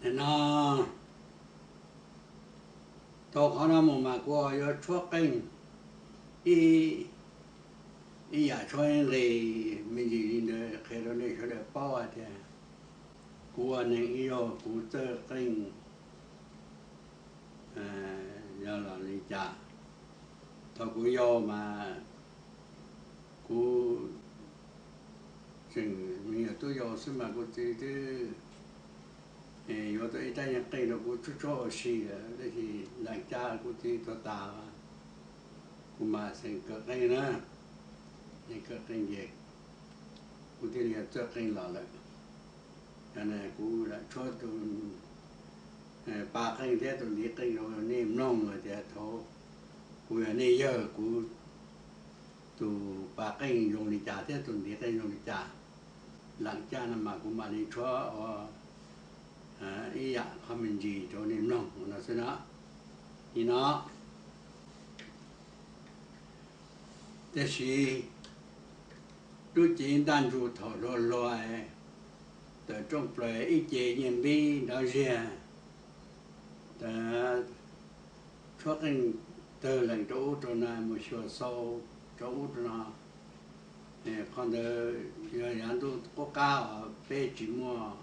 No, tau qhov no mus mas kuv yuav tshuab qeej ib, ib yam tshuab nqis me ntsis li ntawd qhia rau nej sawv daws paub hais tias kuv ua neeg ib zaug kuv txawj qeej yog los li cas. Thaum kuv yau mas kuv tseem me nyuam tub yau xwb mas kuv txiv twb yuav tau ib rab yeej qeej rau kuv tshuab tshuab ua si lawm, tab sis lam caj kuv txiv tuag tas, kuv mam xeem kawm qeej na, xeem kawm qeej ces kuv thiaj li txawj qeej los lawm. Yog no kuv lam tshuab tus pa qeej thiab tus ntiv qeej rau nej mloog hais tias thaum kuv yog nej yawg kuv tus pa qeej zoo li cas thiab tus ntiv qeej zoo li cas. Lam caj no mas kuv mam li tshuab ua ib yam qho me ntsis rau nej mloog no xwb no. Li no, tiam sis lub cev ntaj ntsug thaum hluas hluas, tawm rooj plaws ib ce nyiaj npib nrov ziag, tshuab qeej tawg lees rau ub rau no mus xyuas xau rau ub rau no. Qhov ntawd yog yav ntuj qub qab os, peb tsis muaj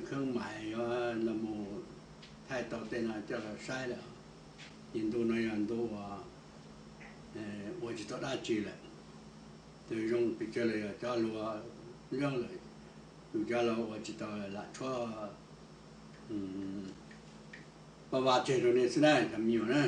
khab mais yuav los mus thaij tau tej no coj los saib lawm. Ces ntu no yog ntu uas ua tsis tau dab tsi lawm. Tus zoo pes tsawg los yog cov hluas loj lawm, yus cov laus ua tsis tau lam tshuab pab vaj tseg rau nej xwb na cov me nyuam na.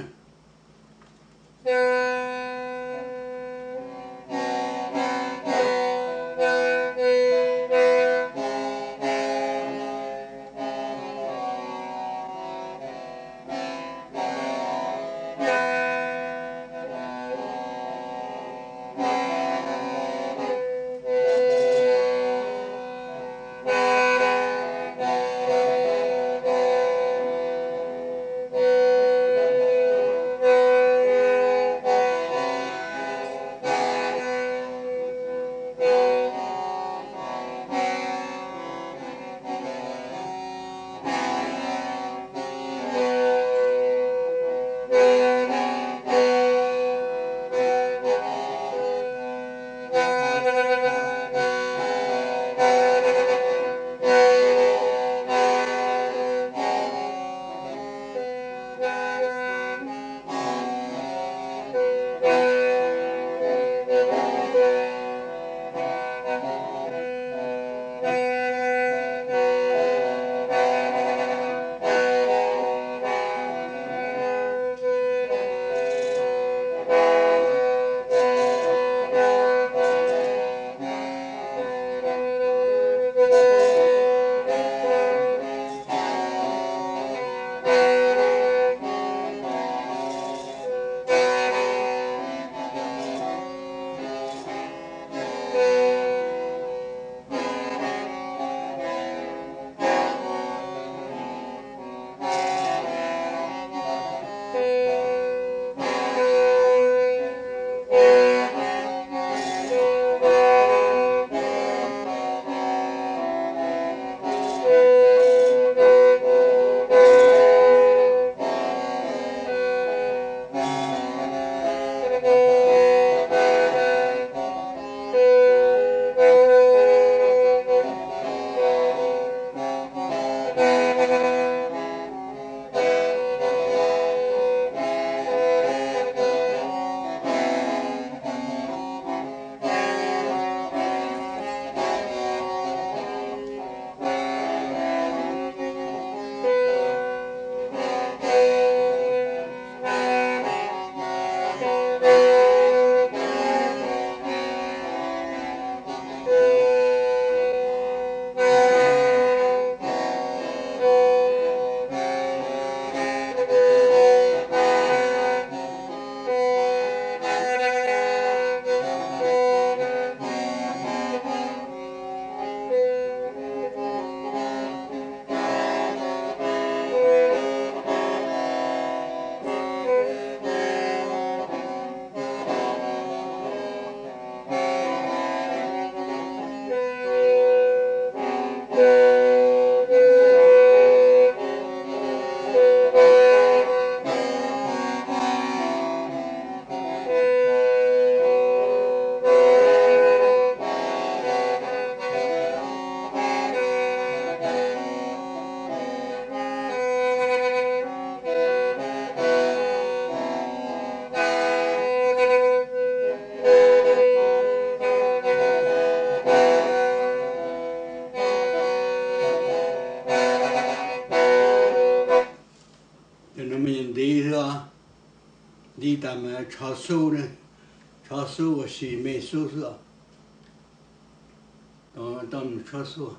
Ntiv xwb, ntiv tas mas tsho xub ne, tsho xub ua si me xub xwb. Tau mus tsho xub.